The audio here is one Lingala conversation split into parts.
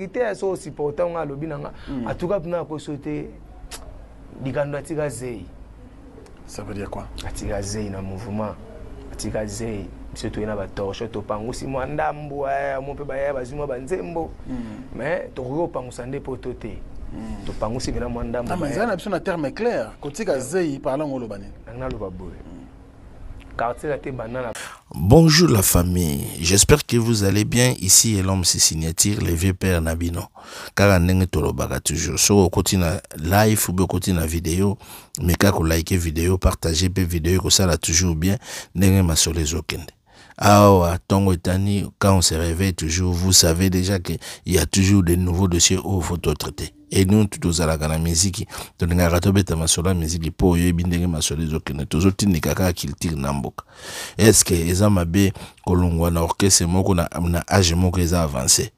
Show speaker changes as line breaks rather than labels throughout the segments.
Maseki te, so osupporta nga, alobi na nga. En tout cas mpena akoso te, Dikando atika zei.
Ça veut dire quoi?
Atika zei na mouvement, atika zei. Biso toye na batorche, topangusi mwa ndambo mo mpe baya bazwi mwa banzembo, mais tokoki kopangusa nde poto te. Topangusi mpena mwa ndambo.
Mais eza na biso na terme clair, kotika zei parlant, oloba nini?
Naloba boye, quartier la te banda na
Bonjour la famille, j'espère que vous allez bien. Ici est l'homme signature, le vieux père na bino. Kaka ndenge tolobaka toujours. So okoti na live ou okoti na vidéo, mais kaka like vidéo, partager pe vidéo, que ça la toujours bien. Ndenge masolo ezokende. Awa tongo etani, quand on se réveille toujours, vous savez déjà que il y a toujours de nouveaux dossiers où il faut traiter. Et nous, tozalaka na miziki, tolingaka tobeta masolo ya miziki mpo oyebi ndenge masolo ezokende, tozotindika kaka culture na mboka. Est-ce eza mabe kolongwa na orchestre moko na age moko eza avancé?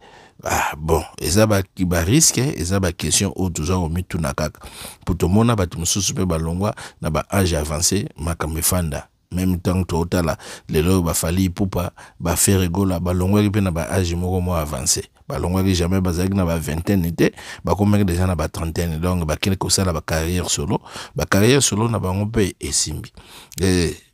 Ah, bon, eza barisque, eza baquestion oyo toza komituna kaka mpo tomona bato mosusu mpe balongwa na baage avancé, makambo efanda. Même ntango tootala lelo oyo, baFally Ipupa, baFerre Gola balongwaki mpe na baage moko mwa avancé. Balongwaki jamais bazalaki na bavingtaine te, bakomaki déjà na batrentaine. Donc bakende kosala bacarrière solo, bacarrière solo na bango mpe esimbi.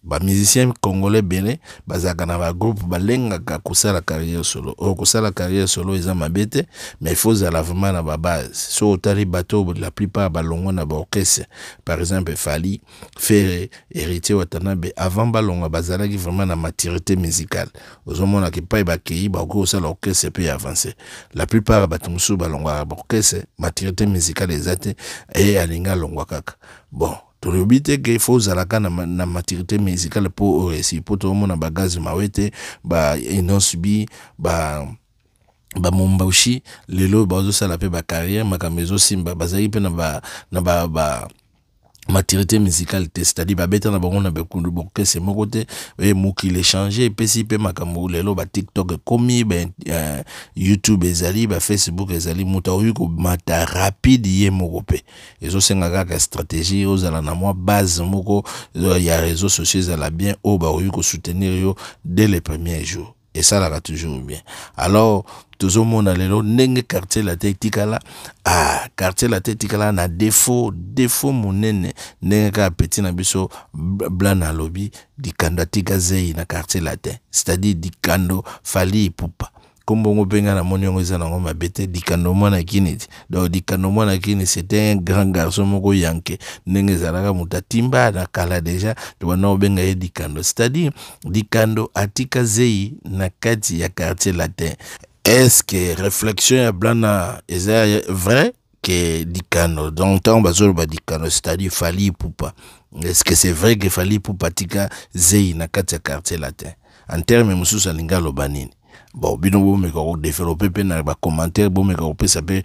Bamusicien congolais ebele bazalaka na bagroupe, balengaka kosala carrière solo. Oyo kosala carrière solo eza mabe te, mais il faut ozala vraiment na babase. So otali bato, la plupart balongwa na baorchestre, par exemple Fally, Ferre, Héritier Watanabe, avant balongwa bazalaki vraiment na maturité musicale. Ozomonaka epai bakei, bakoki kosala orchestre mpe avancé. La plupart bato mosusu balongwaka baorchestre, maturité musicale eza te, e alingi alongwa kaka. Bon, tolobi te ke faut ozalaka na maturité musicale mpo oréussir, mpo toomona baGaz Mawete, ba Innoss'B, ba bamombashi, lelo bazosala mpe bacarrière, makambo ezosimba. Bazalaki mpe na ba maturité musicale te, c'est-à-dire babeta na bango na bekundu bokese moko te. E mokili échange epesi mpe makambo lelo, baTikTok ekomi, ba YouTube ezali, baFacebook ezali, moto akoki komata rapide ye moko mpe. Ezosenga kaka stratégie, ozala na mwa base moko ya réseaux sociaux ezala bien, oyo bakoki kosoutenir yo dès le premier jour, esalaka toujours bien. Alors tozomona lelo ndenge Quartier Latin etikala, ah, Quartier Latin etikala na défaut, défaut monene, ndenge kaka petit na biso Blan alobi, Dikando atika zei na Quartier Latin, c'est-à-dire Dikando Fally Ipupa. Kombongo mpe ngai namoni yango eza nango mabe te, Dikando mwana kini ti. Donc Dikando mwana kini, c'était un grand garçon moko yanke, ndenge ezalaka moto atimba na kala déjà, tobanda kobenga ye Dikando, c'est-à-dire Dikando atika zei na kati ya Quartier Latin. Est-ce que réflexion ya Blana eza vrai ke Dikando, donc ntango bazoloba Dikando, c'est-à-dire Fally Ipupa, est-ce que c'est vrai que Fally Ipupa atika zei na kati ya Quartier Latin? En terme mosusu alingi aloba nini? Bon, bino bomeka kodévelopper mpe na bacommentaire, bomeka kopesa mpe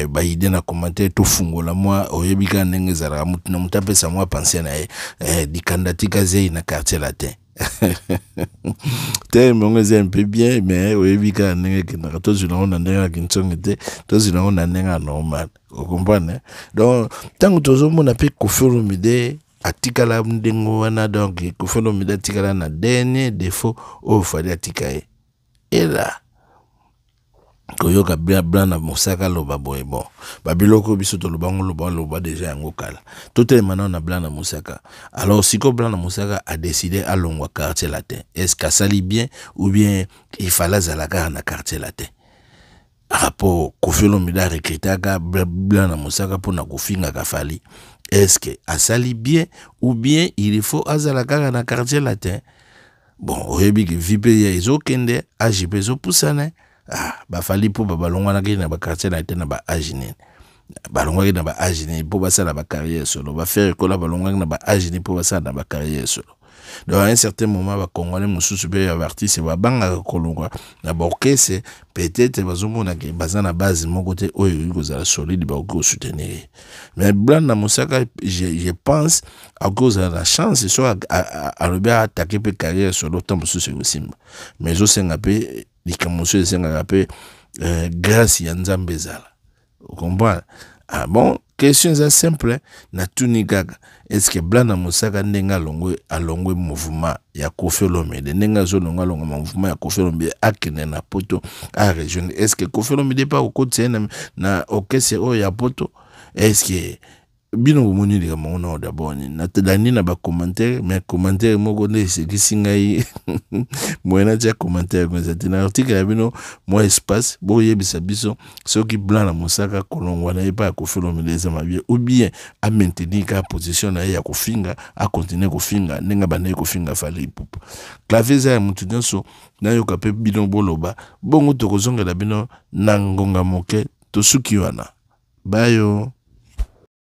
baidée na commentaire, tofungola mwa, oyebi kaka ndenge ezalaka, motu na motu apesa mwa pensée na ye. Dikanda tika zei na Quartier Latin, terme yango eza un peu bien, mais oyebi kaka ndenge ekendaka, tozwila yango na ndenge ya kintsongi te, tozwila yango na ndenge ya normal, ocomprendre. Donc ntango tozomona mpe Koffi Olomide atikala ndenge wana, donc Koffi Olomide atikala na dernier défaut oyo Fally atika ye. Ela koyoka Blan na Mosaka aloba boye, bon, babiloko biso tolobango, loba aloba déjà yango kala. Totelema nano na Blan na Mosaka. Alors sikoyo Blan na Mosaka adécidé alongwa Quartier Latin. Est ce qu'asali bien ou bien il fallait azala kaka na Quartier Latin? Rapport Koffi Olomide arecrutaka Blan na Mosaka mpona kofingaka Fally. Est ce que asali bien ou bien il faut azala kaka na Quartier Latin? Bon, oyebi ke vie mpe ezokende, age mpe ezopusana. Ah, baFally mpo balongwanaki na baquartier na te na baage nini? Balongwaki na baage nini mpo basala bacarrière solo? BaFerre Gola balongwaki na baage nini mpo basala na bacarrière solo? Donc à un certain moment, bacongolais mosusu mpe ya baartiste babangaka kolongwa na baorchestre, peut-être bazomona ke baza na base moko te oyo ekoki kozala solide, bakoki kosoutenir ye. Mais Blan na Mosaka, je pense akoki kozala na chance so alobi attaquer mpe carrière solo, ntango mosusu ekosimba. Mais ezosenga mpe likambo mosusu, esengaka mpe grâce ya Nzambe ezala, ocomprendre. Ah bon, question eza simple, natuni kaka, est-ce que Blana Mosaka ndenge alongwe, alongwe mouvement ya Koffi Olomide, ndenge azolongwa alongwa mouvement ya Koffi Olomide akende na poto a rejoindre, est-ce que Koffi Olomide mpe akokotisa ye na, na orchestre oyo ya poto? Est-ce que bino bomoni likambo yango nao d'abord nini? Nalandi na bacommentaire, mais commentaire moko nde esekisi ngai, moye natia commentaire yango eza te. Na article ya bino mwa espace, boyebisa biso soki Blana Mosaka kolongwa na ye mpe ya Koffi Olomide eza mabe, ou bien amaintenir kaka position na ye ya kofinga, akontinue kofinga ndenge abandaki kofinga Fally Ipupa. Clavier eza ya motu nyonso, nayoka mpe bino boloba bongo, tokozongela bino na ngonga moke. Tosuki wana, bayo.